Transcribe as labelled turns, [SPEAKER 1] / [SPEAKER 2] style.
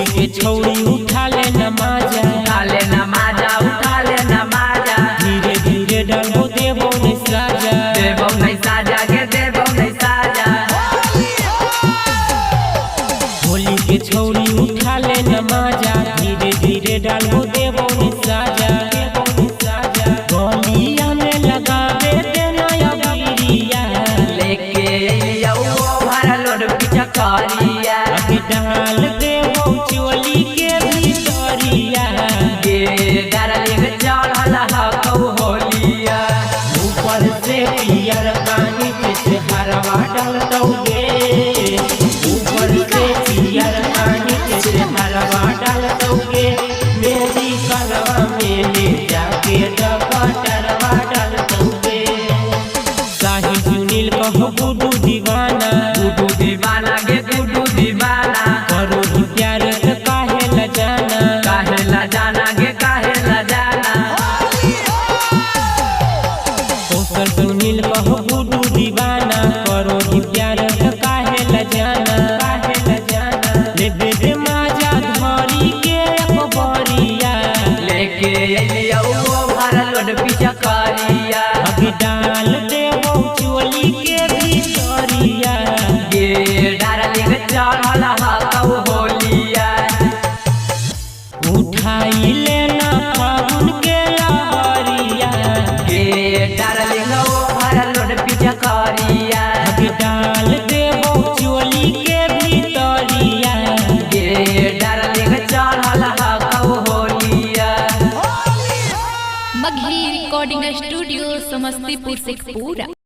[SPEAKER 1] होली के छौरी उठा ले नमाजा।
[SPEAKER 2] उठा ले नमाजा, उठा ले नमाजा।
[SPEAKER 1] धीरे धीरे डालबो देबो नहीं साजा।
[SPEAKER 2] देबो नहीं साजा गे, देबो नहीं साजा।
[SPEAKER 1] होली के छौरी उठा ले नमाजा, धीरे धीरे डालबो देबो नहीं साजा, देबो नहीं साजा। गलिया में लगावे देना अबीरिया।
[SPEAKER 2] लेके अइलियौ भरा लोड पिचकारिया।
[SPEAKER 1] अभी डाल देबो चोली के भीतरिया।
[SPEAKER 2] गे डार्लिंग चढ़ल हकौ होलिया।
[SPEAKER 1] ऊपर से पियर पानी से हरवा डाल दोगे। ऊपर से पियर पानी से हरवा डाल दोगे। मेरी कलवा में ले जाके डबा डाल दोगे। साहिल सुनील कहो गुडू दीवाना।
[SPEAKER 2] गुडू दीवाना गे, गुडू दीवाना।
[SPEAKER 1] करो ही प्यार त काहे ल जाना।
[SPEAKER 2] काहे ला जाना गे, काहे ला जाना।
[SPEAKER 1] कौशल सुनील कहो गुडू दीवाना, करो ही प्यार त काहे ल जाना, काहे ल जाना। लेबे दे माजा धरी के अकबरिया।
[SPEAKER 2] लेके अइलियौ भरा लोड पिचकारिया।
[SPEAKER 1] अभी डाल देबो चोली के भीतरिया।
[SPEAKER 2] गे डार्लिंग चढ़ल हकौ होलिया।
[SPEAKER 1] उठाई लेना फागुन के लहरिया।
[SPEAKER 2] गे डार्लिंग भरा लोड पिचकारिया।
[SPEAKER 1] अभी डाल देबो चोली के भीतरिया।
[SPEAKER 2] गे डार्लिंग चढ़ल हकौ होलिया।
[SPEAKER 3] Magahi recording studio, Samastipur, Sheikhpura.